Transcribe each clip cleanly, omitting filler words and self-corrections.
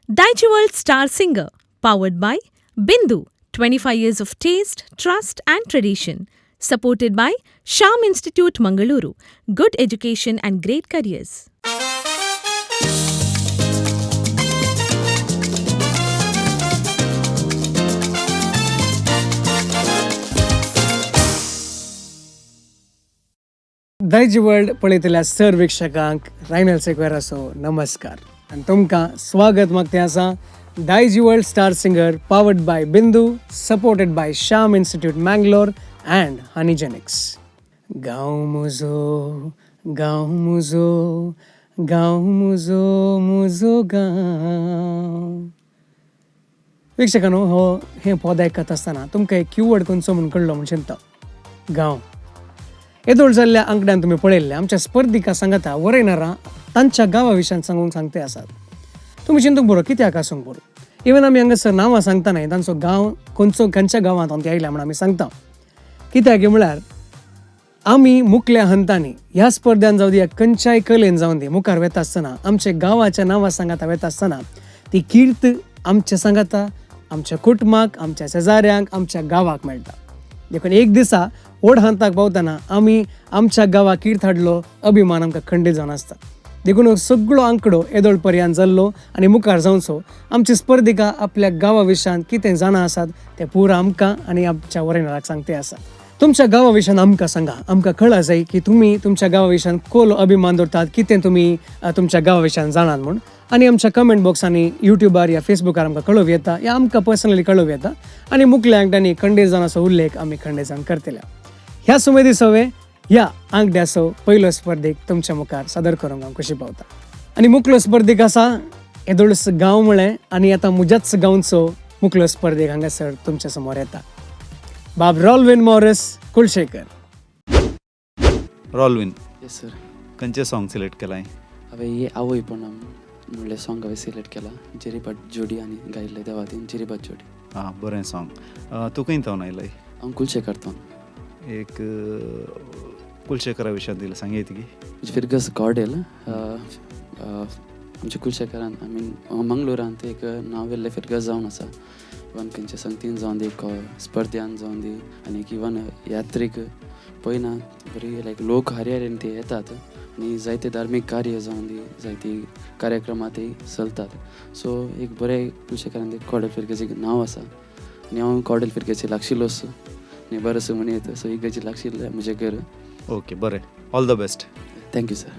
Daijiworld Star Singer, powered by Bindu, 25 years of taste, trust and tradition. Supported by Sham Institute Mangaluru, good education and great careers. Daijiworld पळयतल्या sir वीक्षकांक Rynal सेक्वेराचो नमस्कार आनी तुमकां स्वागत मागते आसा Daijiworld star singer powered by Bindu, supported by Sham Institute Mangalore and Honeygenics. गांव मुजो, गांव मुजो, गांव मुजो, मुजो गांव. वीक्षकांनो, हो हें पद आयकत आसतना तुमकां एक क्यूवर्ड खंयचो म्हूण कळ्ळो म्हूण चिंता, गांव. येदोळ जाल्ल्या आंकड्यान तुमी पळयल्लें आमच्या स्पर्धिका सांगाता वरयणारां तांच्या गांवा विशयान सांगूंक सांगते आसात. तुमी चिंतूंक बरो कित्याक आसूंक बरो, इवन आमी हांगासर नांवां सांगता न्हय, तांचो गांव खंयचो, खंयच्या गांवांत ते आयल्या म्हूण आमी सांगता. कित्याक म्हळ्यार आमी मुखल्या हंतांनी ह्या स्पर्ध्यान जावं दी, ह्या खंयच्याय कलेन जावं दी, मुखार वेता आसतना आमच्या गांवाच्या नांवां सांगाता वेता आसतना ती कीर्त आमच्या सांगाता, आमच्या कुटुंबाक, आमच्या शेजाऱ्यांक, आमच्या गांवाक मेळटा. देखून एक दिसा व्हड हंताक पावतना आमी आमच्या गांवाक कीर्त हाडलो अभिमान आमकां खंडीत जावन आसता. देखून हो सगळो आंकडो येदोळ पर्यंत जाल्लो आनी मुखार जावचो. आमची स्पर्धिका आपल्या गांवा विशयान कितें जाणा आसात तें पुरा आमकां आनी आमच्या वरयणाराक सांगते आसा. तुमच्या गांवा विशयान आमकां सांगा, आमकां कळा जाय की तुमी तुमच्या गांवा विशयान कोलो अभिमान दवरतात, कितें तुमी तुमच्या गांवा विशयान जाणात म्हूण. आनी आमच्या कमेंट बॉक्सांनी युट्यूबार या फेसबुकार आमकां कळोवं येता या आमकां पर्सनली कळोवं येता. आनी मुखल्या आंकड्यांनी खंडीत जाणाचो उल्लेख आमी खंडीत जावन करतले. ह्या सुमेदी सवे ह्या आंकड्याचो पयलो स्पर्धेक तुमच्या मुखार सादर करूंक हांव खुशी पावता. आनी मुखलो स्पर्धेक आसा येदोळस गांव म्हळें आनी आतां म्हज्याच गांवचो मुखलो स्पर्धेक हांगासर तुमच्या समोर येता, बाब Rolwyn Morris Kulshekar. Rolwyn. Yes sir. खंयचें सॉंग सिलेक्ट केलां? हांवें ये आवयपणा म्हणलें सॉंग हांवें सिलेक्ट केलां, जेरीबाट जोडी आनी गायिल्लें देवादीन जेरीबाट जोडी. आं, बरें सॉंग. तूं खंय थावन आयलाय? हांव कुलशेखर थावन. एक कुलशेखरा विशयान दिलें सांगयत की? फिरगस कॉडेल आमच्या कुलशेखरान, I mean मंगलोरांत एक नांव वेल्लें फिरगस जावन आसा. इवन खंयच्या संगतीन जावन दी, स्पर्ध्यान जावन दी, आनी इवन यात्रीक पळयना बरी लायक लोक हरी ते येतात आनी जायते धार्मीक कार्य जावन दी, जायती कार्यक्रमां ती चलतात. सो एक बरें कुलशेखरान एक कॉडेल फिरगेचें नांव आसा आनी हांव कॉडेल फिरगेचे लागशिल्लो आनी बरो सो म्हण येता. सो इगर्जे लागशिल्लें म्हजें घर. ओके, बरें, all the best. Thank you sir.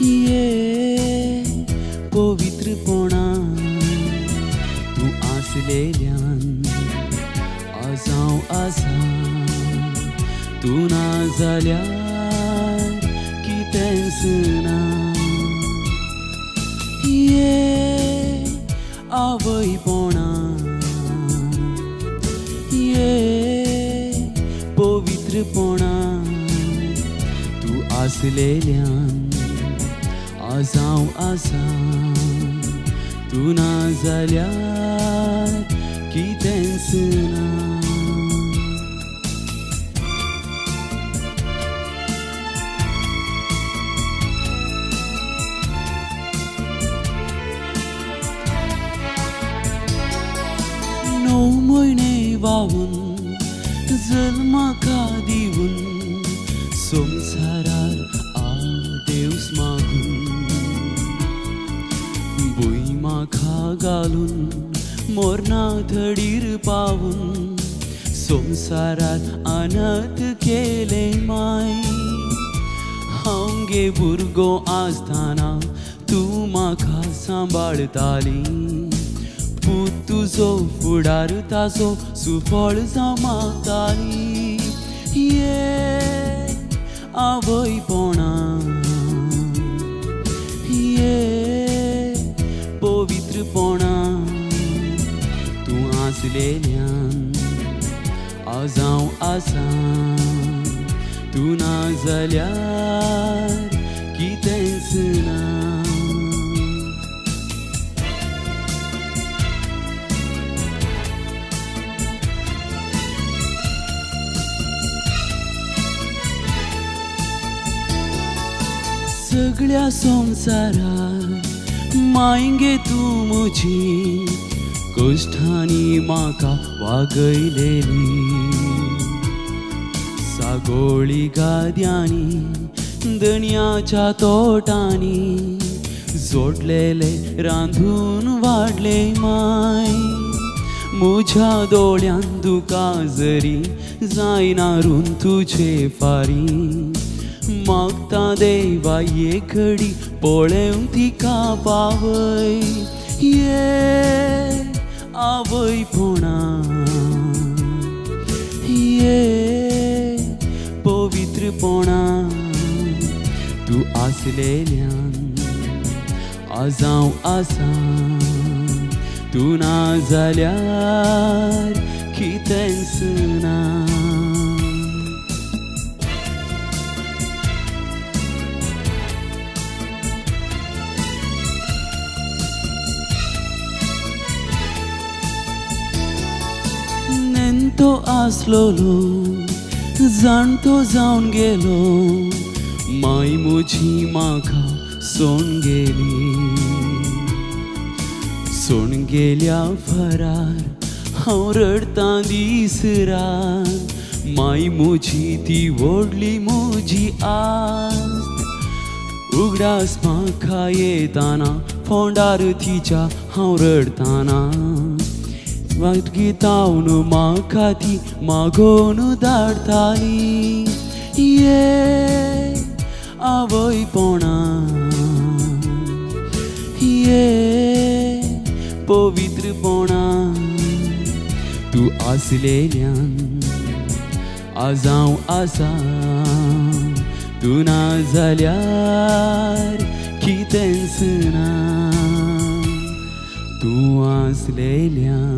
ये पवित्रपणा तूं आसलेल्यान आजांव आसा, तूं ना जाल्यार कितेंच ना. ये आवयपणा, ये पवित्रपणा तूं आसलेल्यान आजांव आसा, तूं ना जाल्यार कितेंच ना. णव म्हयने व्हांवून जल्माका दिवन संवसारार आदेवस मागून भूंय म्हाका घालून मोरना धडीर पावून संवसारात अनथ केलें माय. हांव गे भुरगो आसतना तूं म्हाका सांबाळताली, पूत तुजो फुडार ताजो सुफळ जावं मागताली. ये आवयपणा, ये पवित्रपणा तूं आसलेल्यान आज हांव आसा तूं ना जाल्यार कितेंच ना. सगळ्या संवसारार मायंगे तूं म्हजी कश्टांनी म्हाका वागयलेली सागोळी गाद्यांनी दणयाच्या तोटांनी जोडलेले रांदून वाडले माय म्हज्या दोळ्यान दुकां जरी जायना रून तुजे फारी मागता देवा ये घडी पळेवंक तिका पावय ये आवयपणा ये पवित्रपणा तूं आसलेल्यान आज हांव आसा तूं ना जाल्यार कितेंच ना. नेणटो आसलोलो जाणटो जावन गेलो माय म्हजी म्हाका सोडून गेली सोडून गेल्या फरार हांव रडतां दीस रात माय म्हजी ती व्हडली म्हजी आस्त उगडास म्हाका येताना फोंडार तिच्या हांव रडताना वाट गितावन म्हाका ती मागोवन धाडटाली ये आवयपणा ये पवित्रपणा तूं आसलेल्यान आज हांव आसा तूं ना जाल्यार कितेंच ना तूं आसलेल्यान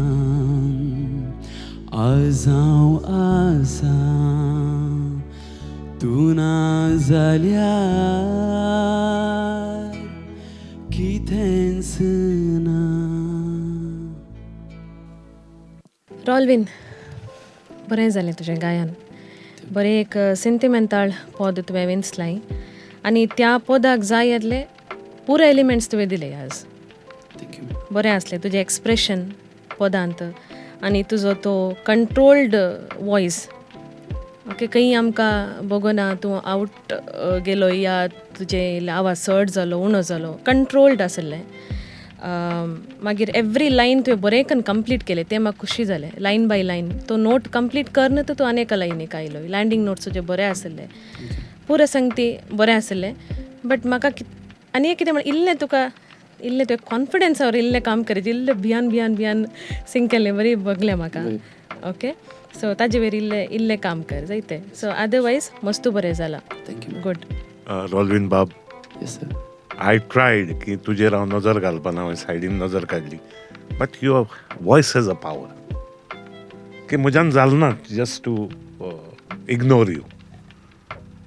आज हांव आसा तूं ना जाल्यार कितेंच ना. रॉल्विन, बरें जालें तुजें गायन. बरें एक सेंतिमेंताल पद तुवें विंचलाय आनी त्या पदाक जाय येतले पुरो एलिमेंट्स तुवें दिले आज. बरें आसलें तुजें एक्सप्रेशन पदांत आनी तुजो तो कंट्रोल्ड वॉयस. ओके, खंय आमकां बगोना तूं आवट गेलो या तुजें आवाज चड जालो उणो जालो, कंट्रोल्ड आसलें. मागीर एवरी लायन तुवें बरें करून कंप्लीट केलें तें म्हाका खुशी जालें. लायन बाय लायन तो नोट कंप्लीट करन तर तूं आनी एका लायनीक आयलो. लँडींग नोट्स तुजे बरें आसले, पुरो संगती बरें आसलें. बट म्हाका आनी एक कितें म्हण इल्लें तुका इल्लें तुवें कॉन्फिडन्सावर इल्लें काम करीत इल्लें भियान भियान भियान सिंग केल्लें बरी बगलें म्हाका. ओके, सो ताजे वयर इल्लें इल्लें काम कर जायते. सो अदरवायज मस्तू बरें जालां. Thank you. Good. Rolwyn बाब, yes sir. I tried की तुजेर हांव नजर घालपाना, हांवें सायडीन नजर काडली, but your voice has a power की म्हज्यान जालें ना just to ignore you.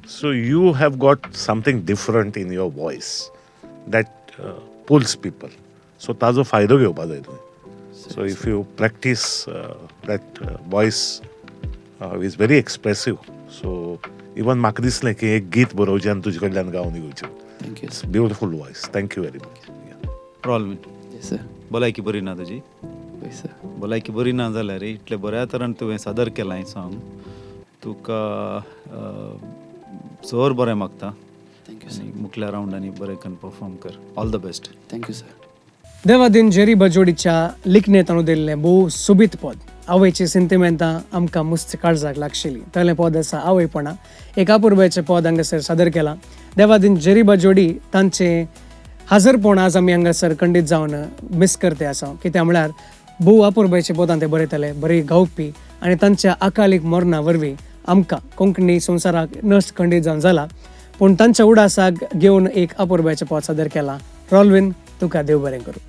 So you have got something different in your voice that pulls people. So ताजो फायदो घेवपा जाय तुवें. So if you practice that voice is very expressive. So even म्हाका दिसलें की एक गीत बरोवचें आनी तुजे कडल्यान गावन घेवचें. Thank you. It's beautiful voice. Thank you very much. Rolwyn. Yes sir. भलायकी बरी ना तुजी? हय सर. भलायकी बरी ना जाल्यार इतले बऱ्या तरान तुवें सादर केलां हें सॉंग, तुका सर बरें मागता. Thank you sir. मुखल्या रावंडांनी बरें करून परफॉर्म कर. All the best. Thank you sir. Devadin Jerry बजोडीच्या लिखणेंत अनुदिल्लें भोव सोबीत पद. आवयची सिंतिमेंतां आमकां मुस्त काळजाक लागशिल्ली. तलें पद आसा आवयपणा, एक अपुरबायचें पद हांगासर सादर केलां. देवादीन जेरी बजोडी तांचें हाजरपण आज आमी हांगासर खंडीत जावन मीस करते आसा. कित्याक म्हळ्यार भोव अपुरबायच्या पदां ते बरयताले, बरी गावपी, आनी तांच्या अकालीक मरणा वरवीं आमकां कोंकणी संवसाराक नश्ट खंडीत जावन जाला. पूण तांच्या उडासाक घेवन एक अपुरबायचें पद सादर केलां. रॉल्विन, तुका देव बरें करूं.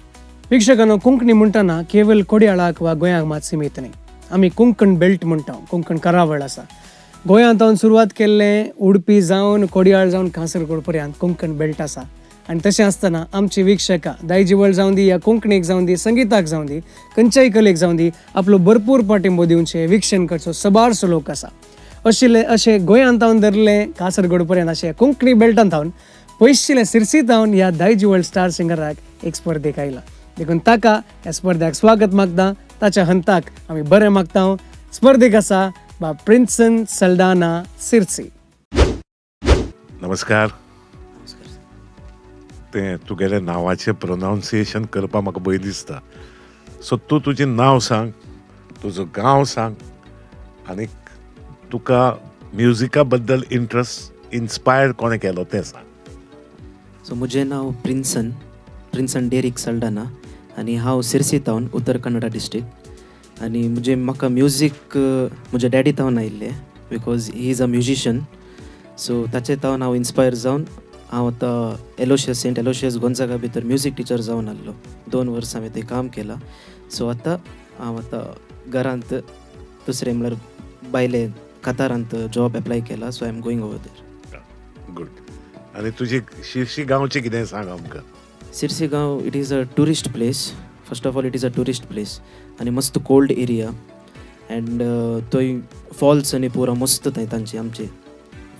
वीक्षकांनो, कोंकणी म्हणटना केवल कोडयाळाक वा गोंयांक मात सिमीत न्ही. आमी कोंकण बेल्ट म्हणटा, कोंकण करावळ आसा. गोंयांत हांव सुरवात केल्लें उडपी जावन कोडयाळ जावन कासरगोड पर्यंत कोंकण बेल्ट आसा. आनी तशें आसतना आमची वीक्षकां दायजी वर्ल्ड जावं दी या कोंकणीक जावं दी, संगिताक जावं दी, खंयच्याय कलेक जावं दी, आपलो भरपूर पाठिंबो दिवचे वीक्षण करचो सबारसो लोक आसा. अशिल्ले अशें गोंयांत हांव धरलें कासरगोड पर्यंत अशें कोंकणी बेल्टांत हांव पयशिल्ले सिरसीत हांव ह्या दायजी वर्ल्ड स्टार सिंगराक एक स्पर्धेक आयला. देखून ताका ह्या स्पर्ध्याक स्वागत मागता. ताच्या हंताक आमी बरें मागता. स्पर्धेक आसा बा प्रिन्सन सल्डाना, सिरसी. नमस्कार. तें तुगेलें नांवाचें प्रोनावन्सिएशन करपाक म्हाका भंय दिसता. सो तूं तुजें नांव सांग, तुजो गांव सांग आनी तुका म्युजिका बद्दल इंट्रस्ट इन्स्पायर कोणें केलो तें सांग. सो म्हजें नांव प्रिन्सन, प्रिन्सन डेरीक सल्डाना आनी हांव सिरसी तावन, उत्तर कन्नडा डिस्ट्रिक्ट. आनी म्हजें म्हाका म्युजीक म्हज्या डॅडी तावन आयिल्लें because he is a musician. So ताचे तावन हांव इन्स्पायर जावन हांव आतां एलोशियस, सेंट एलोशियस गोंजागा भितर म्युजीक टिचर जावन आहलो. 2 वर्सां हांवें थंय काम केलां. सो आतां हांव आतां घरांत दुसरें म्हळ्यार भायले कतारांत जॉब एप्लाय केला. So I am going over there. Good. आनी तुजी शिरशी गांवचें कितें सांग आमकां. सिरसी गांव, it is a tourist place. First of all, it is a tourist place आनी मस्त कोल्ड एरिया अँड थंय फॉल्स आनी पुरा मस्त थंय तांचे आमचे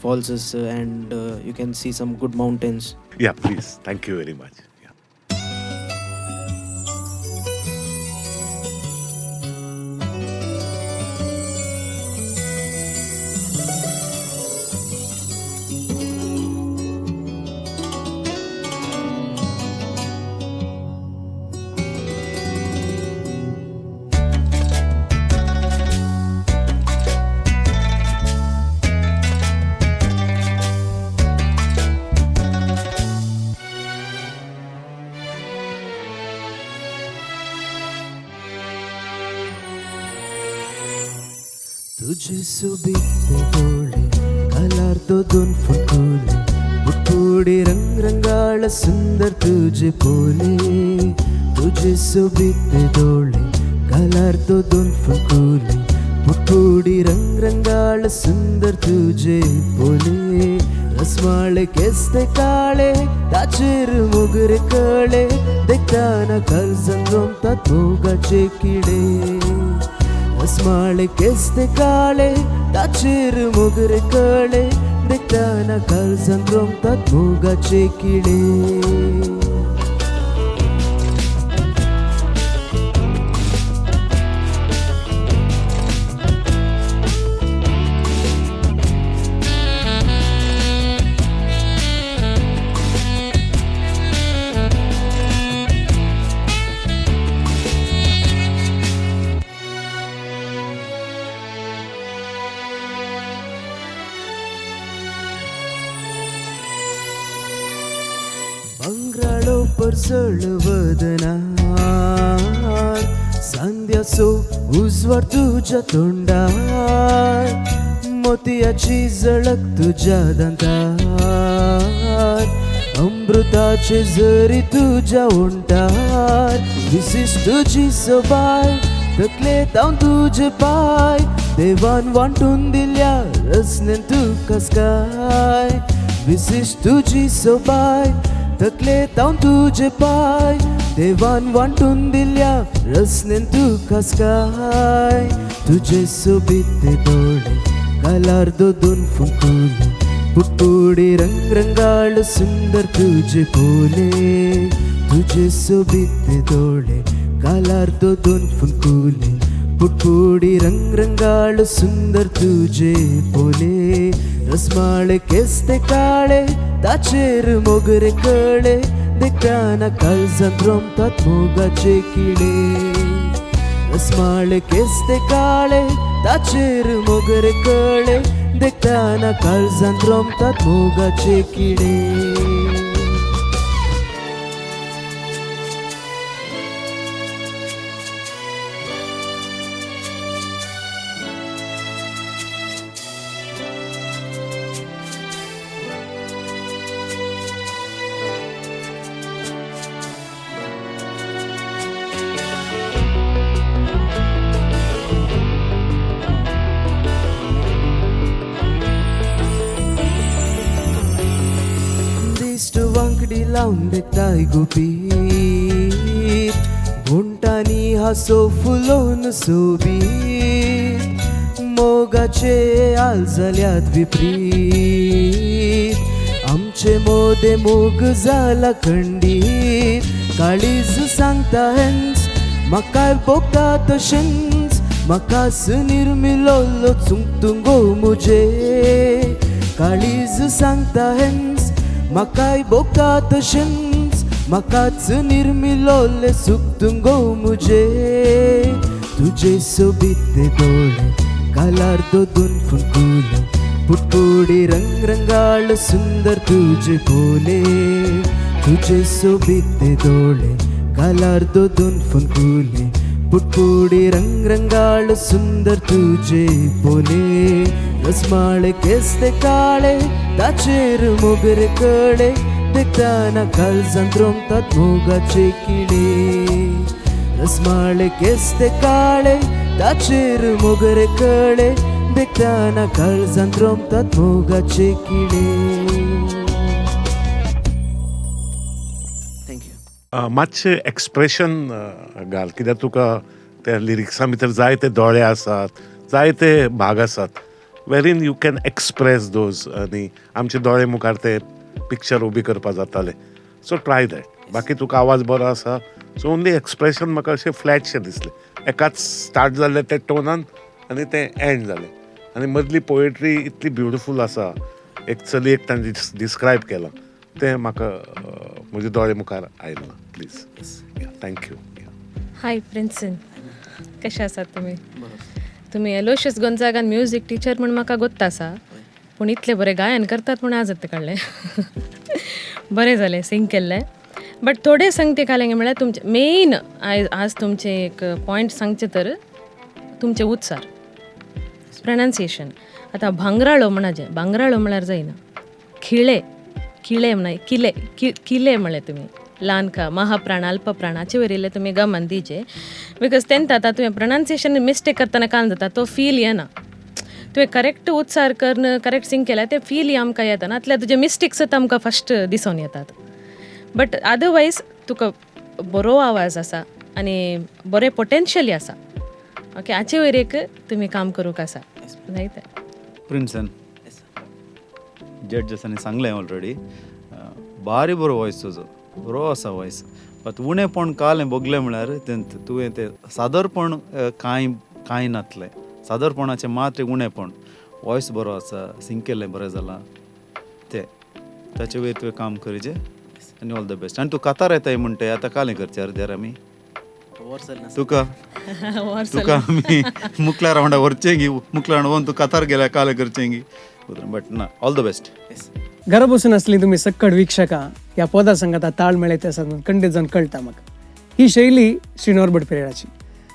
falls and you can see some good mountains. Yeah, please, thank you very much. तुझे सुबीते डोळे, गालार तो दोन फुटकुले, पुटपुडी रंगरंगाळ सुंदर तुझे पोले. तुझे सोबीते डोळे, गालार तो दोन फुटकुले, पुटपुडी रंगरंगाळ सुंदर तुझे पोले. रसमाळे केसते काळे, ताचेर मोगरे कळे, देखताना काळजान रोमतात मोगाचे किडे. रसमाळे केसते काळे, ताचेर मोगरे कळे, देखताना काळजान रोमतात मोगाचे किडे. भांगराळो परसळ वदनार, सांध्याचो उजवाड तुझ्या तोंडार, मोतयाची झळक तुझ्या दांतार, अमृताचे झरी तुझ्या ओंठार. विशिश तुझी सोबाय, तकले तावन तुझे पाय, देवान वांटून दिल्या रसनेन तुका काय. विशिश तुझी सोबाय, तकले तावन तुझे पाय, देवान वांटून दिल्या रसनेन तुका काय. तुझे सोबीते डोळे, गालार दोन फुंकुले, पुटपुडी रंगरंगाळ सुंदर तुझे पोले. तुझे सोबीते डोळे, गालार दोन फुंकुले, पुटपुडी रंगरंगाळ सुंदर तुझे पोले. रसमाळे केसते काळे, ताचेर मोगरे कळे, देखताना काळजांत रोमतात मोगाचे किडे. रसमाळे केसते काळे, ताचेर मोगरे कळे, देखताना काळजांत रोमतात मोगाचे किडे. लावन देखताय गुपीत घुंटांनी हांसो फुलोवन सोबीत मोगाचे आल जाल्यात विपरीत आमचे मोदे मोग जाला खंडीत काळीज सांगता हेंच म्हाकाय भोगता तशेंच म्हाकाच निर्मिलोलो चुंगतुंगो मुजे काळीज सांगता हेंच म्हाकाय भोगता तशेंच म्हाकाच निर्मिलोले सुखतुंगो मुजे तुजे सोबीत ते दोळे कालार दोन फुलकुले पुटपुडी रंगरंगाळ सुंदर तुझे बोले तुझे सोबीत ते दोळे कालार दोन फुलकुले पुटपुडी रंगरंगाळ सुंदर तुझे बोले रसमाळे केस ते काळे ताचेर मोगरे कळे देखताना काळजांत रोमतात मोगाचे किडे रसमाळे केस ते काळे ताचेर मोगरे कळे देखताना काळजांत रोमतात मोगाचे किडे. Thank you. मातशें एक्सप्रेशन घाल कित्याक तुका त्या लिरिक्सां भितर जायते दोळे आसात, जायते भाग आसात wherein you can express those आनी आमचे दोळे मुखार ते पिक्चर उबी करपा जाताले. So try that. बाकी तुका आवाज बरो आसा, सो ओनली एक्सप्रेशन म्हाका अशें फ्लॅटशें दिसलें. एकाच स्टार्ट जाल्लें ते टोनान आनी तें एंड जालें. आनी मदली पोएट्री इतली ब्युटिफूल आसा, एक चलयेक तांणी डिस्क्रायब केलां तें म्हाका म्हजे दोळे मुखार आयलें ना. Please, thank you. Hi Prinson, कशें आसात तुमी? तुमी एलोशियस गोंजागान म्युजीक टिचर म्हूण म्हाका गोत्त आसा, पूण इतलें बरें गायन करतात म्हूण आज आतां कळ्ळें. बरें जालें सिंग केल्लें. बट थोडे संगते घालें म्हळ्यार तुमचें मेन आयज आज तुमचें एक पॉयंट सांगचें तर तुमचें उच्चार, प्रोनाउन्सिएशन. आतां भांगराळो म्हणाचें, भांगराळो म्हळ्यार जायना, खिळे, खिळे म्हणा, किले, किले म्हळें तुमी, ल्हान का महाप्राण अल्पप्राण हाचे वयर इल्लें तुमी गमन दिवचें, because तेन्ना आतां तुवें प्रोनाउन्सिएशन मिस्टेक करतना कान जाता, तो फील येना. तुवें करेक्ट उच्चार करून करेक्ट सिंग केल्यार ते फील आमकां येता, नातल्यार तुजे मिस्टेक्स आमकां फस्ट दिसून येतात. बट अदरवायज तुका बरो आवाज आसा आनी बरें पोटेन्शियली आसा. ओके, हाचे वयर एक तुमी काम करूंक आसा. जायते प्रिन्सन जड्जसांनी सांगलें ऑलरेडी, बारी बरो वॉयस तुजो, बरो आसा वॉयस. बट उणेपण कालें भोगलें म्हळ्यार तुवें तें सादरपण कांय कांय नातलें, सादरपणाचें मात्र उणेपण. वॉयस बरो आसा, सिंग केल्लें बरें जालां, तें ताचे वयर तुवें काम करचें आनी ऑल the best. आनी तूं कातार येताय म्हणटाय, आतां कालें करचें अर्द्यार आमी तुका तुका आमी मुकल्या रावंडा व्हरचें गी, मुकल्या रावंडा वचून तूं कातार गेल्यार कालें करचें गी, बट ना, ऑल the best. घरा बसून असली तुमी सक्कड वीक्षकां ह्या पदा संगाता ताळ मेळयत आसात म्हणून खंडीत जावन कळटा म्हाका. ही शैली श्री नॉर्बर्ट पेरेराची,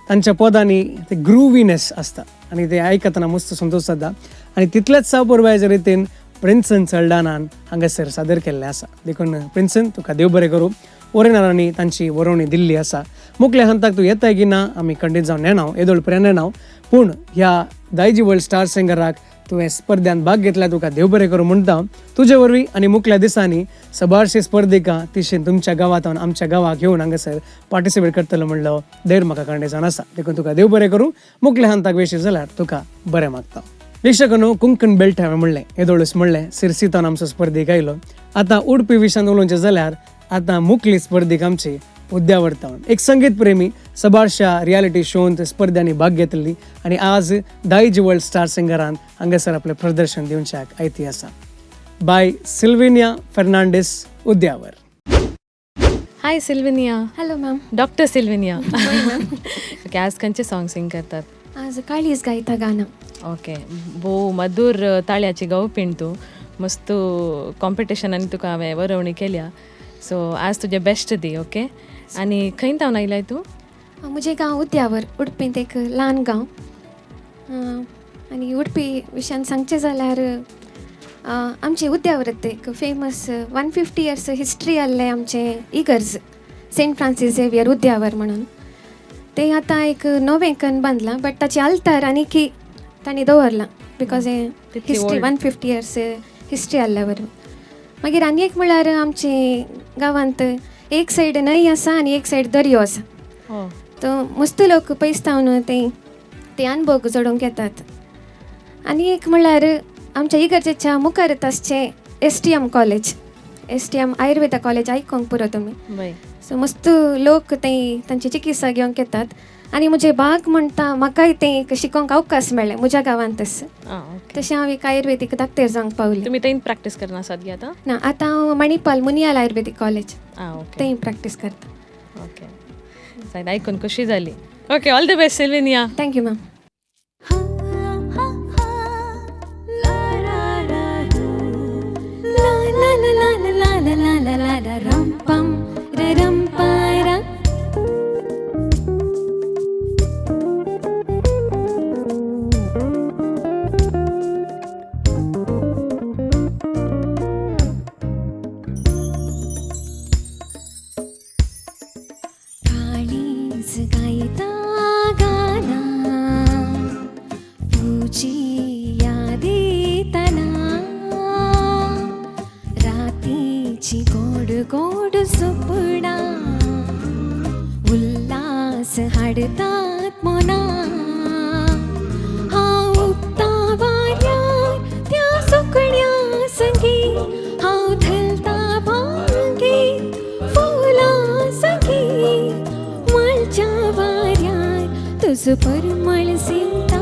तांच्या पदांनी ते ग्रुवीनेस आसता आनी ते आयकतना मस्त संतोश जाता. आनी तितलेच सावपुरबायच्या रितीन प्रिन्सन सल्डानान हांगासर सादर केल्लें आसा. देखून प्रिन्सन तुका देव बरें करूं. ओरेनारांनी तांची बरोवणी दिल्ली आसा. मुखल्या हंताक तूं येताय की ना आमी खंडीत जावन नेणाव, येदोळ पर्यंत नेणाव, पूण ह्या दायजी वर्ल्ड स्टार सिंगराक तुवें स्पर्ध्यान भाग घेतला, तुका देव बरें करूं म्हणटा. तुजे वरवीं आनी मुखल्या दिसांनी सबारशी स्पर्धिकां तिशेन तुमच्या गांवांत आमच्या गांवाक येवन हांगासर पार्टिसिपेट करतलो म्हणलो धैर्य म्हाका खंडीत जावन आसा. देखून तुका देव बरें करूं. मुखल्या हंताक वेशी जाल्यार तुका बरें मागता. वीक्षकांनो, कुंकण बेल्ट हांवें म्हणलें, येदोळूच म्हणलें, सिरसीतान आमचो स्पर्धीक आयलो. आतां उडपी विशयान उलोवचें जाल्यार आतां मुखली स्पर्धीक आमची उद्यावर्तावन एक संगीत प्रेमी, सबारशा रियालिटी शोंत स्पर्ध्यांनी भाग घेतली आनी आज दायजी वर्ल्ड स्टार सिंगरान हांगासर आपलें प्रदर्शन दिवच्याक आयती आसा. By Sylvania Fernandes, Udyavar. Hi Sylvania. Hello ma'am. Doctor Sylvania. Okay, आज खंयचे सॉंग सिंग करतात? आज काळीज गायता गाणं. ओके, भोव मधूर ताळ्याची गावपीण तूं, मस्त कॉम्पिटिशनान तुका हांवें वरोवणी केल्या, सो आज तुजें बेस्ट दी. ओके, आनी खंय तावन आयलाय तूं? म्हजें गांव उद्यावर, उडपींत एक ल्हान गांव. आनी उडपी विशयान सांगचें जाल्यार आमचें उद्यावरांत एक फेमस 150 इयर्स हिस्ट्री आहलें आमचें इगर्ज, सेंट फ्रांसीस झेवियर उद्यावर म्हणून. ते आतां एक नवें कन्न बांदलां, बट ताचें आल्तार आनीकी तांणी दवरलां because हें हिस्ट्री 150 इयर्स हिस्ट्री आहल्या वरवीं. मागीर आनी एक म्हळ्यार आमचें गांवांत एक सायड न्हंय आसा आनी एक सायड दर्यो आसा. तो मस्त लोक पयस थावन ते ते अनुभव जोडूंक येतात. आनी एक म्हणल्यार आमच्या इगर्जेच्या मुखारच आसचें STM college, STM Ayurveda college आयकोंक पुरो तुमी. सो मस्त लोक ते तांची चिकित्सा घेवंक येतात. आनी म्हजें भाग म्हणटा म्हाकाय तें एक शिकोंक अवकाश मेळ्ळें म्हज्या गांवांतच. तशें हांव एक आयुर्वेदीक दाक्तेर जावंक पावलें. तुमी थंय प्रॅक्टीस करना आसात गे आतां? ना, आतां हांव मणिपाल मुनियाल आयुर्वेदीक कॉलेज थंय प्रॅक्टीस करता. ओके, सायद आयकून खुशी जाली. Okay, all the best Sylvania. Thank you ma'am. परमळ सिंता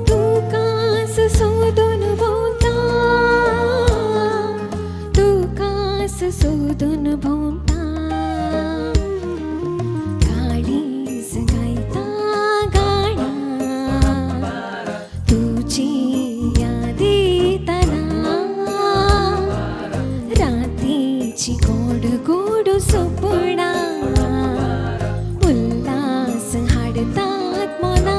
तुकास सोदून भोंवता, तुकास सोदून भोंवता. काळीज गायता गाणा तुजी याद येतना, रातीची गोड गोड सपनां उल्हास हाडतात मना.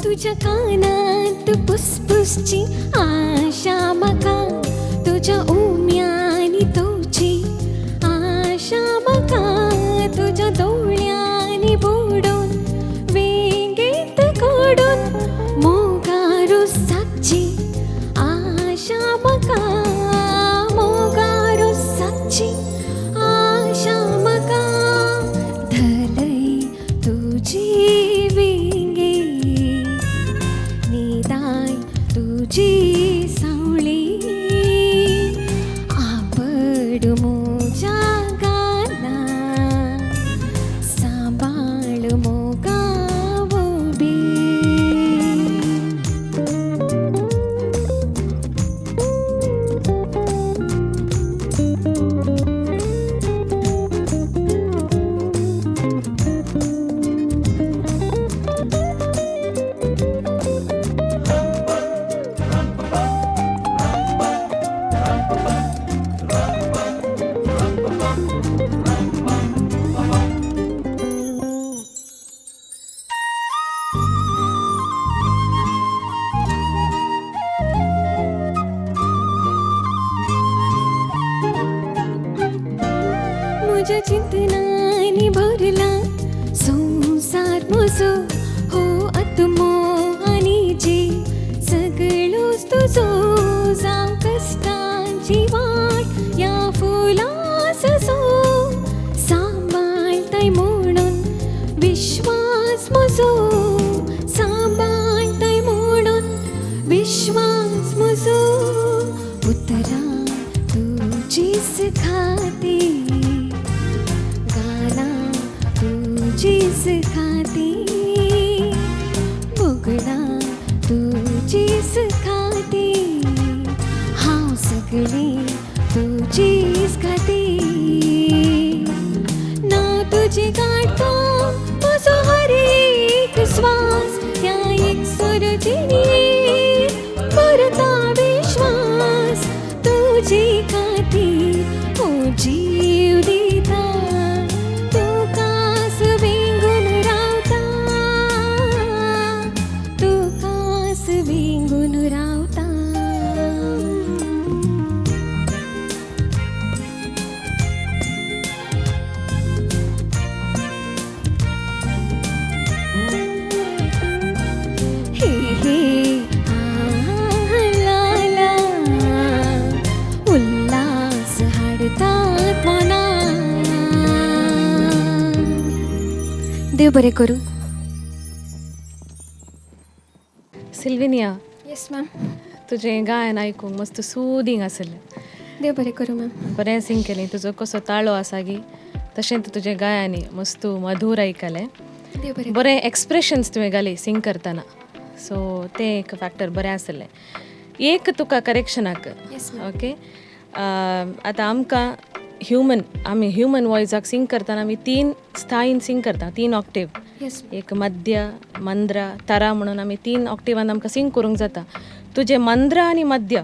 तुझ्या कानात पुसपुसची आशा म्हाका, तुझ्या उम्यानी तुजी आशा म्हाका, तुझ्या दोळ्यांनी बुडून वेंगेत काडून मोगारू साकची आशा म्हाका, मोगारू साकची आशा म्हाका. धलय तुजी वेंगे निदाय तुजी सावळी, आपड म्हज्या गाना सांबाळ मोगा उबी. म्हज्या चिंतनांनी भरला संवसार म्हजो, हो आत्मो आनी जीव सगळोच तुजो. जावं कश्टांची वाट ह्या फुलां सजो, सांबाळटाय म्हणून विश्वास म्हजो, सांबाळटाय म्हणून विश्वास म्हजो. उतरां तुजीच खाती, गाना तुजीच खाती, भोगणां तुजीच खाती, हांव सगळें देव बरें करूं. सिल्विनिया. Yes ma'am. तुजें गायन आयकूंक मस्त सुदींग आसलें. देव बरें करूं मॅम. बरें सिंग केलें. तुजो कसो ताळो आसा गी तशें तुजें गायन मस्त मधूर आयकलें. बरें एक्सप्रेशन्स तुवें घाली सिंग करतना, सो तें एक फॅक्टर बरें आसलें. एक तुका करेक्शनाक ओके, आतां आमकां ह्युमन आमी ह्युमन वॉयसाक सिंग करतना आमी 3 स्थायीन सिंग करता, 3 ऑक्टेव, एक मध्य, मंद्रा, तारा म्हणून आमी 3 ऑक्टेवान आमकां सिंग करूंक जाता. तुजें मंद्रा आनी मध्य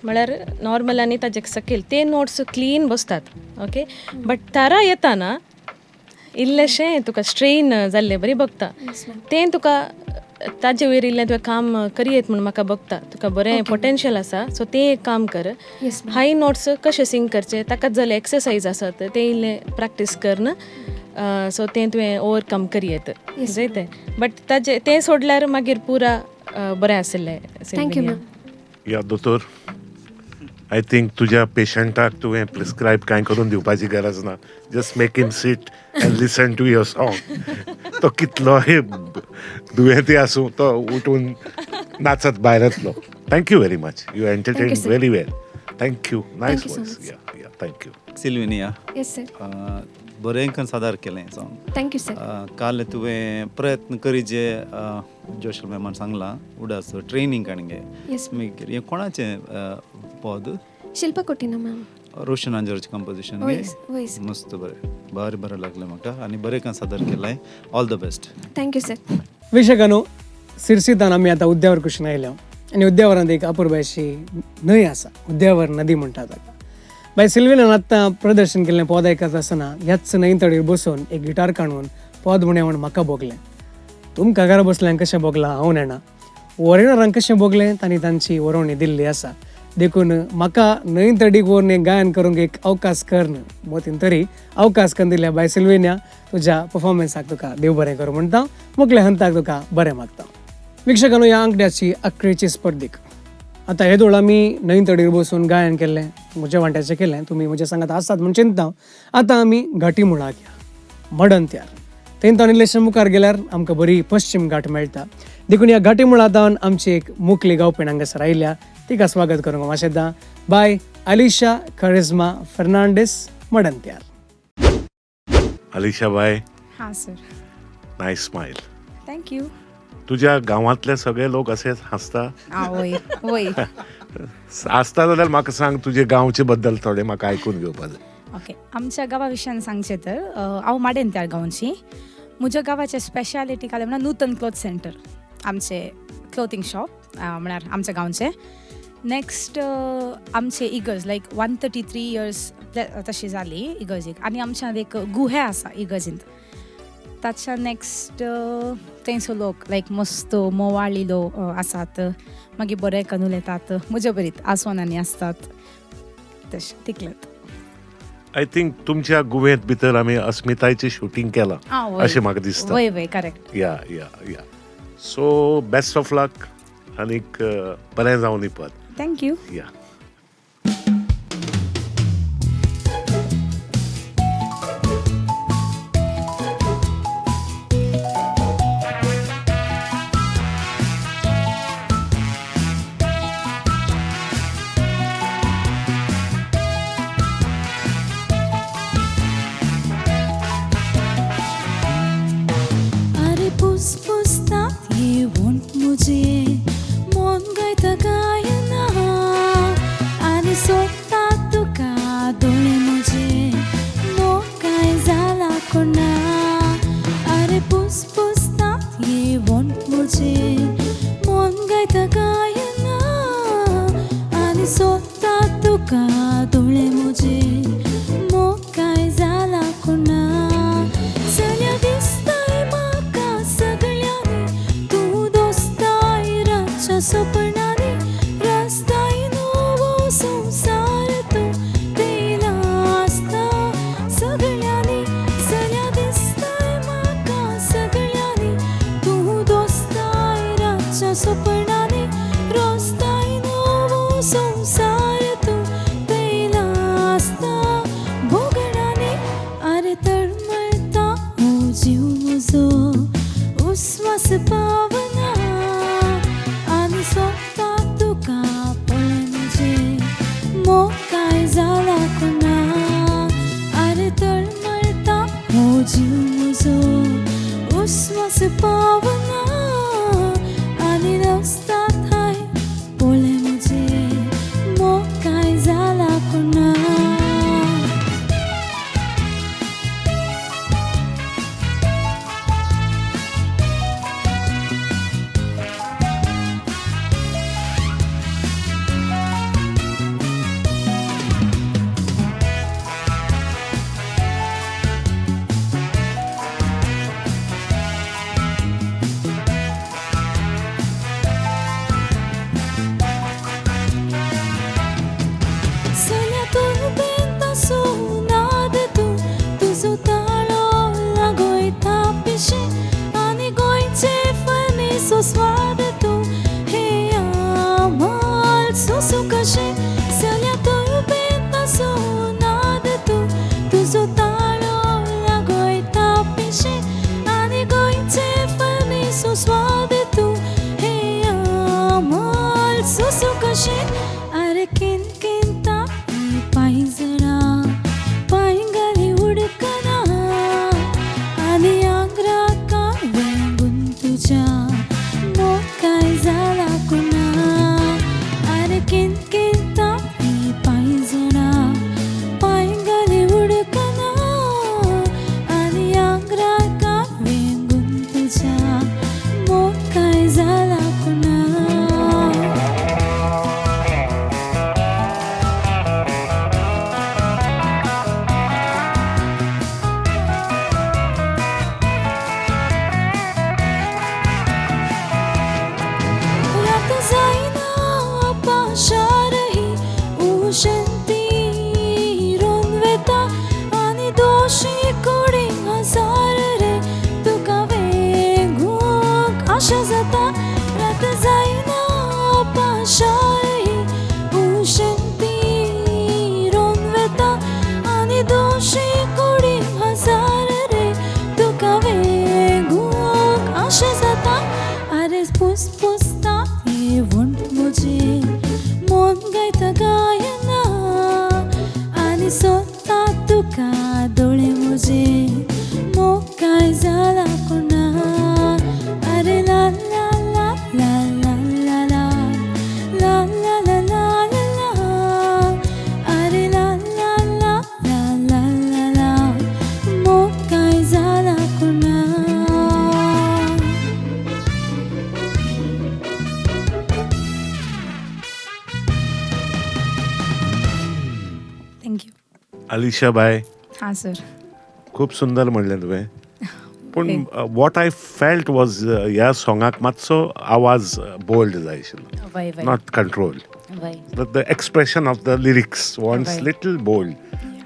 म्हळ्यार नॉर्मल आनी ताजे सकयल ते नोट्स क्लीन बसतात ओके, बट तारा येताना इल्लेशें तुका स्ट्रेन जाल्लें बरी बघता, तें तुका ताजे वयर इल्लें तुवें काम करयेत म्हूण म्हाका बघता. तुका बरें पोटेन्शियल आसा, सो तें एक काम कर. हाय नोट्स कशें सिंग करचें ताकाच जाल्यार एक्सरसायज आसत तें इल्लें प्रॅक्टीस कर, सो तें तुवें ओवरकम करयेत जायते. बट ताजे तें सोडल्यार मागीर पुरा बरें आशिल्लें. Thank you ma'am. या दोतोर, I think तुज्या पेशंटाक तुवें प्रिस्क्रायब कांय करून दिवपाची गरज ना. Just make him sit and listen to your song. तो कितलोय दुयेंती आसूं तो उठून नाचत भायर येतलो. Thank you very much. You entertain very well. Thank you. Nice voice. Yeah yeah, thank you. Silvinia. Yes sir. बरें करून सादर केलें song. Thank you sir. काल तुवें प्रयत्न करी जे जोशल मॅमान सांगलां उडास ट्रेनींग काणगे मागीर हें कोणाचें पद? शिल्पा कोटिना मॅम. रोशन आंजरचें कंपोजिशन. मस्त बरें, बरें बरें लागलें म्हाका आनी बरें करून सादर केलें. All the best. Thank you sir. विशकानो सिरसीतान आमी आतां उद्यावर कुशीन आयल्या आनी उद्यावरांत एक अपुरबायशी न्हंय आसा, उद्यावर नदी म्हणटा ताका. बाय सिल्विनान आत्तां प्रदर्शन केल्लें पद आयकत आसतना ह्याच न्हंय तडीर बसून एक गिटार काडून पद म्हणया म्हूण म्हाका भोगलें. तुमकां घरा बसल्यांक कशें भोगलां हांव नेणा, वॉरेनरांक कशें भोगलें तांणी तांची वरोवणी दिल्ली आसा. देखून म्हाका न्हंय तडीक व्हरून एक गायन करूंक एक अवकाश कर मोतीन तरी अवकाश करून दिल्या बाय सिल्विनिया, तुज्या परफॉर्मन्साक तुका देव बरें करूं म्हणटा, मुखल्या हंताक तुका बरें मागता. वीक्षकांनो, ह्या आंकड्याची अकरेची स्पर्धेक आतां हे दोळ आमी न्हंय तडीर बसून गायन केल्लें, म्हज्या वांट्याचें केलें, तुमी म्हज्या सांगात आसात म्हूण चिंता. आतां आमी घाटी मुळाक या मडणत्यार, थंय इल्लेशें मुखार गेल्यार आमकां बरी पश्चिम घाट मेळटा. देखून ह्या घाटी मुळांत आमची एक मुकली गावपण हांगासर आयल्या, तिका स्वागत करूंक माशेदां बाय अलिशा करिज्मा फर्नांडीस मडणत्यार. अलिशा बाय. हां sir. Nice smile. Thank you. तुज्या गांवांतले सगळे लोक अशेच हांसता? वय वय आसता जाल्यार म्हाका सांग तुजे गांवचे बद्दल थोडें म्हाका आयकून घेवपा जाय. ओके, आमच्या गांवा विशयान सांगचें तर हांव माडेंत्यार गांवची. म्हज्या गांवाचें स्पेशालिटी काय म्हणल्यार नूतन क्लोथ सेंटर, आमचें क्लोथींग शॉप म्हळ्यार आमच्या गांवचें. नेक्स्ट आमचे इगर्ज लायक 133 इयर्स तशी जाली इगर्जीक, आनी आमच्या एक गुहे आसा इगर्जींत. ताच्या नेक्स्ट थंयसर लोक लायक मस्त मोवाळी लोक आसात, मागीर बरें करून उलयतात, म्हजे बरीत आसोन आनी आसतात तशें तितलेंच. I think तुमच्या गुवेंत भितर आमी अस्मितायचें शुटींग केलां अशें म्हाका दिसता. वय वय correct. Yeah yeah yeah. So best of luck आनीक बरें जावन दी पद. Thank you. या. पुसपुसतात येवन मुझे मन गायता गायना मुजो उस्वास पावना आनी सोदता तुका पळय म्हजे मोग कांय जाला कोणा आरे तळमळटा हो जीव मुजो उस्वास पावना आनी रस्ता थंय पळय म्हजे मोग कांय जाला कोणा. सल्या तुरबेंत नाद तूं तुजो ताळो लागोयता पिशें आनी गोंयचे फर्नीसो स्वाद तूं हे आमाल सोसूं कशें. सल्या तुरबेंत नाद तूं तुजो ताळो लागोयता पिशें आनी गोंयचे फर्नीसो स्वाद तूं हे आमाल सोसूं कशें. अरे किन किनता पांयजणा पांयगली उडकना आनी आंग्रा कावेंगून तुज्या मोग कांय जाला कोणा. अरे किन किनता पांयजणा पांयगली उडकना आनी आंग्रा कावेंगून तुज्या मोग कांय जाला कोणा. रात जायना पाशारही उशंती रोन वेता आनी दोशी कुडी हजार रे तुका वेंगूंक आशा जाता. रात जायना पाशारही उशंती रोन वेता आनी दोशी कुडी हजार रे तुका वेंगूंक आशा जाता. अरे पुसपुसता हे वंट म्हजे मन गायता गायना आनी सोदता तुका दोळे म्हजे मोग कांय जाला कोणा. अरे ला ला ला ला ला ला ला ला ला ला ला ला ला अरे ला ला ला ला ला ला ला मोग कांय जाला कोणा. Thank you. Alisha bye, हां सर. खूब सुंदर म्हणलें तुवें, पूण what I felt was ह्या सोंगाक मातसो आवाज बोल्ड जाय आशिल्लो, वय वय not control. वय. The expression of the lyrics wants Right. Little bold,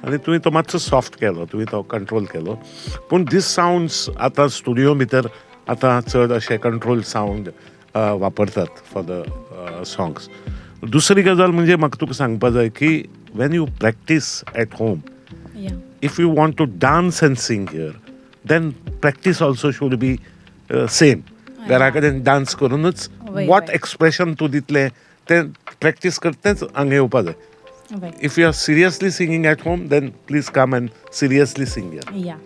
आनी तुवें तो मातसो सॉफ्ट केलो, तुवें तो कंट्रोल केलो. पूण दीस सावंड्स आतां स्टुडियो भितर आतां चड अशे कंट्रोल सावंड वापरतात फॉर the songs. दुसरी गजाल म्हणजे म्हाका तुका सांगपा जाय की when you practice at home, yeah if you want to dance and sing here, then practice also should be same. घरा कडेन डान्स करूनच वय, what वय. एक्सप्रेशन तूं दितलें तें प्रॅक्टीस करता तेंच हांगा येवपा जाय. वय. If you are seriously singing at home, then please come and seriously sing here. Yeah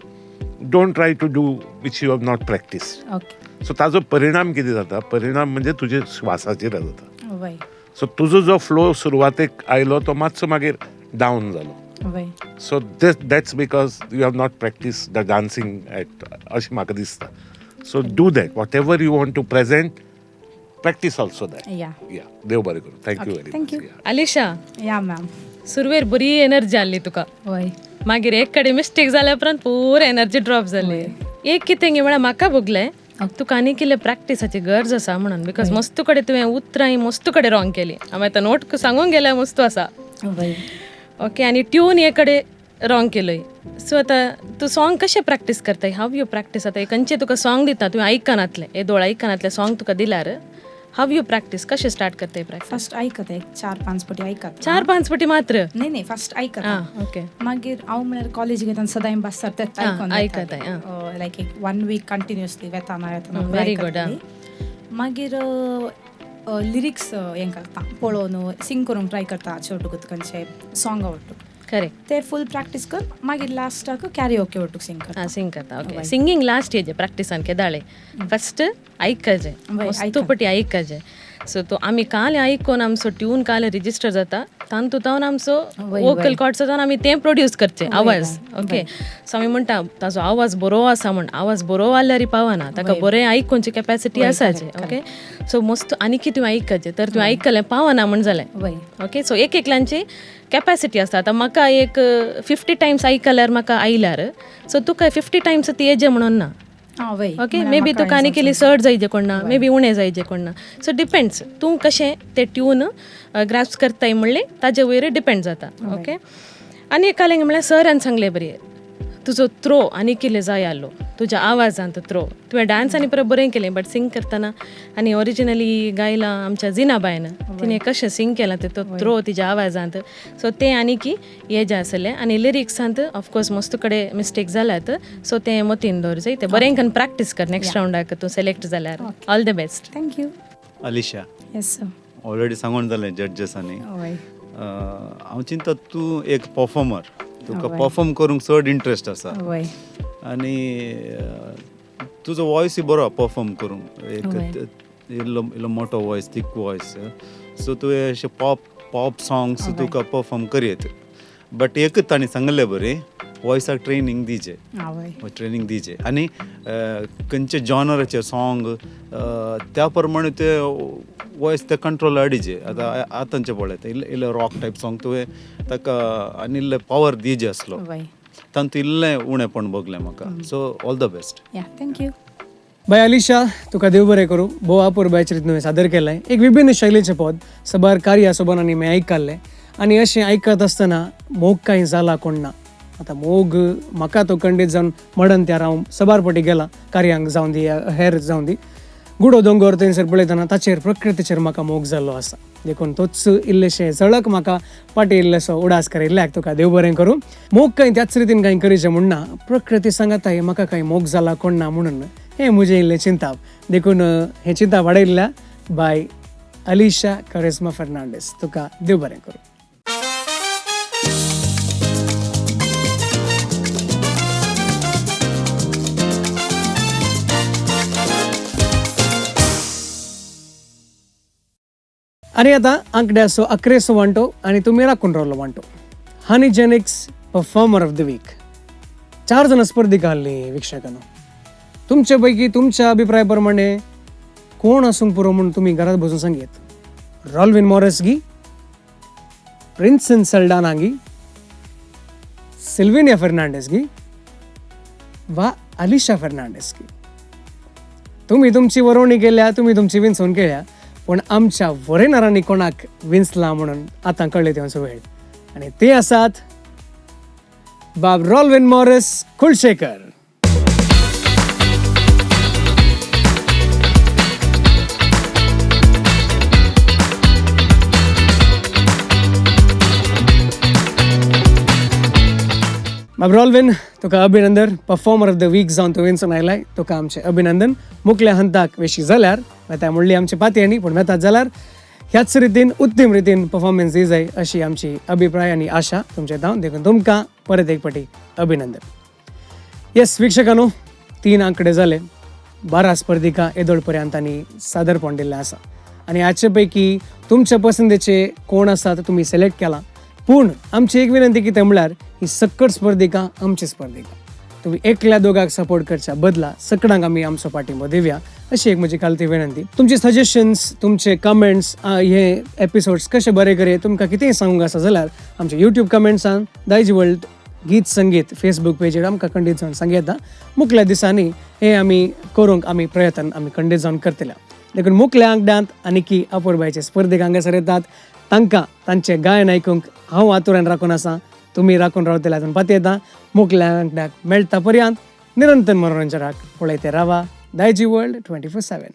Don't try to do which you have not practiced. Okay. So ताजो परिणाम कितें जाता? परिणाम म्हणजे तुजे श्वासाचेर जाता. वय. सो तुजो जो फ्लो सुरवातेक आयलो तो मातसो मागीर डावन जालो. वय. So that's because you have not practiced the dancing at अशें म्हाका दिसता. So do that. Whatever you want to present, practice also that. Yeah. Yeah. देव बरें करूं. Thank you very thank much. You. Alisha. Yeah ma'am. सुरवेर बरी energy आसली तुका, वय. मागीर एक कडेन मिस्टेक जाल्या उपरांत पुरा एनर्जी ड्रॉप जाली. एक कितें गे म्हळ्यार म्हाका भोगलें तुका आनी कितें प्रॅक्टिसाची गरज आसा म्हणून, because मस्त कडेन तुवें उतरां मस्त कडेन रॉंग केली. हांवें आतां नोट सांगूंक गेल्यार मस्त आसा. वय. ओके, आनी ट्यून हे कडेन रॉंग केलोय. सो आतां तूं सॉंग कशें प्रॅक्टीस करताय? How you practice? आतां खंयचें तुका सॉंग दिता, तुवें आयकनातलें, हे दोळ आयकनातलें सॉंग तुका दिल्यार How you practice, कशें स्टार्ट करताय प्रॅक्टीस? फर्स्ट आयकता, एक 4-5 पटी आयकता. 4-5 पटी मात्र? न्ही न्ही, फर्स्ट आयकता. ओके. मागीर हांव म्हळ्यार कॉलेज घेतना सदांय बसतात तेच आयकोन आयकताय. लायक एक 1 वीक कंटिन्युअसली वेताना वेताना. Very good. मागीर लिरिक्स हें करता, पळोवन सिंग करूंक ट्राय करता, छोटू खंयचे सॉंग आवडटा. करेक्ट. ते फूल प्रॅक्टीस कर, मागीर लास्टाक कॅरिओके ओटूक सिंग करता. सिंग करता. ओके. सिंगींग लास्ट येजे प्रॅक्टिसान केदाळे फर्स्ट आयकजे, मस्त पटी आयकजे. सो तो आमी काले आयकोन आमचो ट्यून काले रिजिस्टर जाता, तांतू तावन आमचो वोकल कॉर्ड्स जावन आमी तें प्रोड्यूस करचे आवाज. ओके. सो आमी म्हणटा ताजो आवाज बरो आसा म्हण, आवाज बरो आल्यार पावना, ताका बरें आयकोनची कॅपॅसिटी आसाचे. ओके. सो मस्त आनी तुवें आयकचें, तर तुवें आयकलें पावना म्हण जालें. ओके. सो एक एकल्यांची कॅपॅसिटी आसता. आतां म्हाका एक 50 टायम्स आयकल्यार म्हाका आयल्यार, सो तुका 50 टायम्स ती येजे म्हणून ना. ओके. मे बी तुका आनी केली चड जायजे कोण ना, मे बी उणें जायजे कोण ना. सो डिपेंड्स तूं कशें तें ट्यून ग्रास्प करताय म्हणलें ताजे वयर डिपेंड जाता. ओके. आनी एक कालें म्हणल्यार सरान सांगलें बरी, तुजो थ्रो आनी कितें जाय आसलो तुज्या आवाजांत थ्रो. तुवें डांस आनी परत बरें केलें, बट सिंग करतना आनी ओरिजिनली गायलां आमच्या जिनाबायन, तिणें कशें सिंग केलां तें तो थ्रो तिज्या आवाजांत, सो तें आनी की हें जें आसलें. आनी लिरिक्सांत ऑफकोर्स मस्त कडेन मिस्टेक जाल्यात, सो तें मतीन दवर जाय, तें बरें करून प्रॅक्टीस कर नेक्स्ट रावंडाक तूं सिलेक्ट जाल्यार. All the best. Thank you. Alisha. Yes sir. Already सांगून जालें जजेसांनी. हांव चिंता तूं एक परफॉर्मर, तुका परफॉर्म करूंक चड इंट्रस्ट आसा आनी तुजो वॉयसूय बरो परफॉर्म करूंक, एक इल्लो इल्लो मोटो वॉयस, थीक वॉयस. सो तुवें अशें पॉप सॉंग्स तुका परफॉर्म करयत, बट एकच तांणी सांगलें बरें, वॉयसाक ट्रेनींग दिजे, ट्रेनींग दिजे आनी खंयचे जॉनराचे सॉंग त्या प्रमाणे ते वॉयस ते कंट्रोल हाडिजे. आतां आतांचें पळयता इल्लें इल्लें रॉक टायप सॉंग तुवें ताका आनी इल्लें पावर दिजे आसलो, तातूंत इल्लें उणेपण भोगलें म्हाका. So all the best. Thank you. बाय अलिशा, तुका देव बरें करूं. भोव अपुरबायेचे रितीन सादर केलें एक विभिन्न शैलीचें पद, सबार कार्या सोबन आनी मी आयकल्लें आनी अशें आयकत आसतना मोग कांय जाला कोण ना. आतां मोग म्हाका तो खंडीत जावन मडन त्यार हांव सबार पटी गेलां, कार्यांक जावन दी हेर जावन दी, गुडो दोंगर थंयसर पळयतना ताचेर प्रकृतीचेर म्हाका मोग जाल्लो आसा, देखून तोच इल्लेशें झळक म्हाका फाटीं इल्लेसो उडास करिल्ल्याक तुका देव बरें करूं. मोग कांय त्याच रितीन कांय करीचें म्हूण ना, प्रकृती सांगाताय म्हाका कांय मोग जाला कोण ना म्हणून हें म्हजें इल्लें चिंताप, देखून हें चिंताप वाडयल्ल्या बाय अलिशा करिज्मा फर्नांडीस, तुका देव बरें करूं. आनी आतां आंकड्याचो अकरेचो वांटो आनी तुमी राखून रावलो वांटो. Honey Genix performer of the week. 4 जाणां स्पर्धिका आहली वीक्षकांनो, तुमचे पैकी तुमच्या अभिप्राय प्रमाणे कोण आसूंक पुरो म्हूण तुमी घरांत बसून सांगयत. रॉल्विन मॉरस गी, प्रिन्सन सल्डाना गी, सिल्विनिया फर्नांडीस गी वा अलिशा फर्नांडीस गी. तुमी तुमची वरोवणी केल्या, तुमी तुमची विंचवण केल्या, पूण आमच्या वरेनारांनी कोणाक विंचला म्हणून आतां कळ्ळें तेंचो वेळ, आनी ते आसात बाब रॉल्विन मॉरिस कुलशेखर. बाब रॉल्विन, तुका अभिनंदन. परफॉर्मर ऑफ the week जावन तूं विंचून आयलाय, तुका आमचें अभिनंदन. मुखल्या हंताक वेशी जाल्यार वेता म्हणली आमची पातयेणी, पूण वेतात जाल्यार ह्याच रितीन उत्तम रितीन परफॉर्मन्स दी जाय अशी आमची अभिप्राय आनी आशा तुमचे धांव, देखून तुमकां परत एक पाटी अभिनंदन. येस वीक्षकांनो, 3 आंकडे जाले, 12 स्पर्धिका येदोळ पर्यंत आनी सादरपण दिल्लें आसा आनी हाचे पैकी तुमच्या पसंतीचे कोण आसा ते तुमी सिलेक्ट केला. पूण आमची एक विनंती कितें म्हणल्यार ही सक्कट स्पर्धिका आमची स्पर्धिका, तुमी एकल्या दोगाक सपोर्ट करच्या बदला सकडांक आमी आमचो पाठिंबो दिवया अशी एक म्हजी खालती विनंती. तुमचे सजेशन्स, तुमचे कमेंट्स, हे एपिसोड्स कशे बरे करे तुमकां कितेंय सांगूंक आसा जाल्यार आमच्या यूट्यूब कमेंट्सान, दायजी वर्ल्ड गीत संगीत फेसबूक पेजीर आमकां खंडीत जावन सांगयता. मुखल्या दिसांनी हे आमी करूंक आमी प्रयत्न आमी खंडीत जावन करतले. देखून मुखल्या आंकड्यांत आनीकी अपुरबायचे स्पर्धेक हांगासर येतात, तांकां तांचें गायन आयकूंक हांव आतुरान राखून आसा, तुमी राखून रावतले हातून पातयेता. मुखल्या आंकड्याक मेळटा पर्यंत निरंतर मनोरंजनाक पळयते रावा दायजी वर्ल्ड 24/7.